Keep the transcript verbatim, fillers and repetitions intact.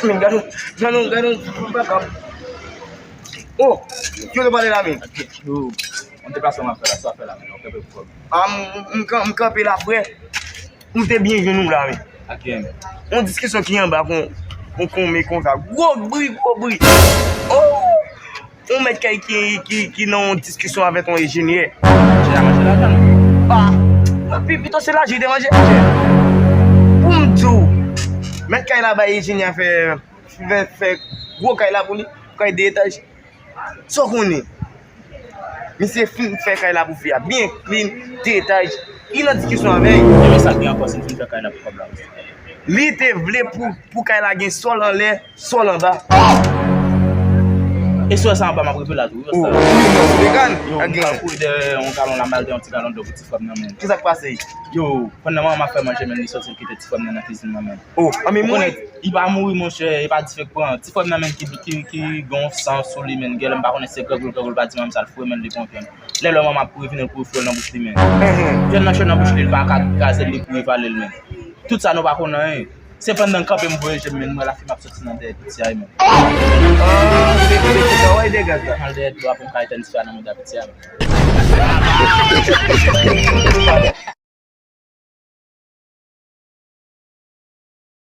Men gade, gade, gade, m pa kab. Oh, ki w te pale la, men? Yo, yon deplasman m ap fè la, sa w ap fè la, men, ok, pe pou kòb. Ah, m, m, m kan-, m kanpe la, frè. M te byen jwenn ou la, men. Ak kiyès? Yon diskisyon ki anba kon, kon, kon, men konsa. Gwo bri, gwo bri. Oh! Yon mèt kay ki, ki, ki nan yon diskisyon avèk yon enjenyè. Enjenyè a manje lajan l. Ah! Pi, pito se lajan li te manje, enjenyè. Pou m di w, mèt kay la bay enjenyè fè, fè, fè gwo kay la pou li, kay de etaj. Sa w konnen? Misye fin fè kay la pou fi a. Byen clean, de etaj. Li nan diskisyon avè l. Ebyen, sa k gen ankò si n fin fè kay la pou kòb la? Li te vle pou, pou kay la gen sòl anlè, sòl anba. E sou sa anba m ap rive la tou, wi, pastè. Yo, m pral kouri dèyè yon galon la, m al dèyè yon ti galon dlo pou ti frè m nan, men. Kisa k pase? Yo, pandan manman m ap fè manje, men, li soti, li kite ti frè m nan nan kizin nan, men. Oh, anmè, mouri. Li pa mouri, monchè, e pa dife k pran. Ti frè m nan, men, ki, ki, ki gon san sou li, men. Genlè m pa konnen se grangou l, grangou l pa di manman m sa l foure, men, li pran vyàn. Lè lòm manman ap kouri vini, l kouri foure l nan bouch li, men. Vyàn nan cho nan bouch li, li pa ka kraze l, li kouri vale l, men. Tout sa nou pa konn anyen. Se pandan m kanpe m voye je m, men, m wè lafimen ap soti nan dèyè piti a, men. Ah, se, se, se travay degaj la. M al dèyè dlo a pou m ka etèn dife a nan mouda piti a, men.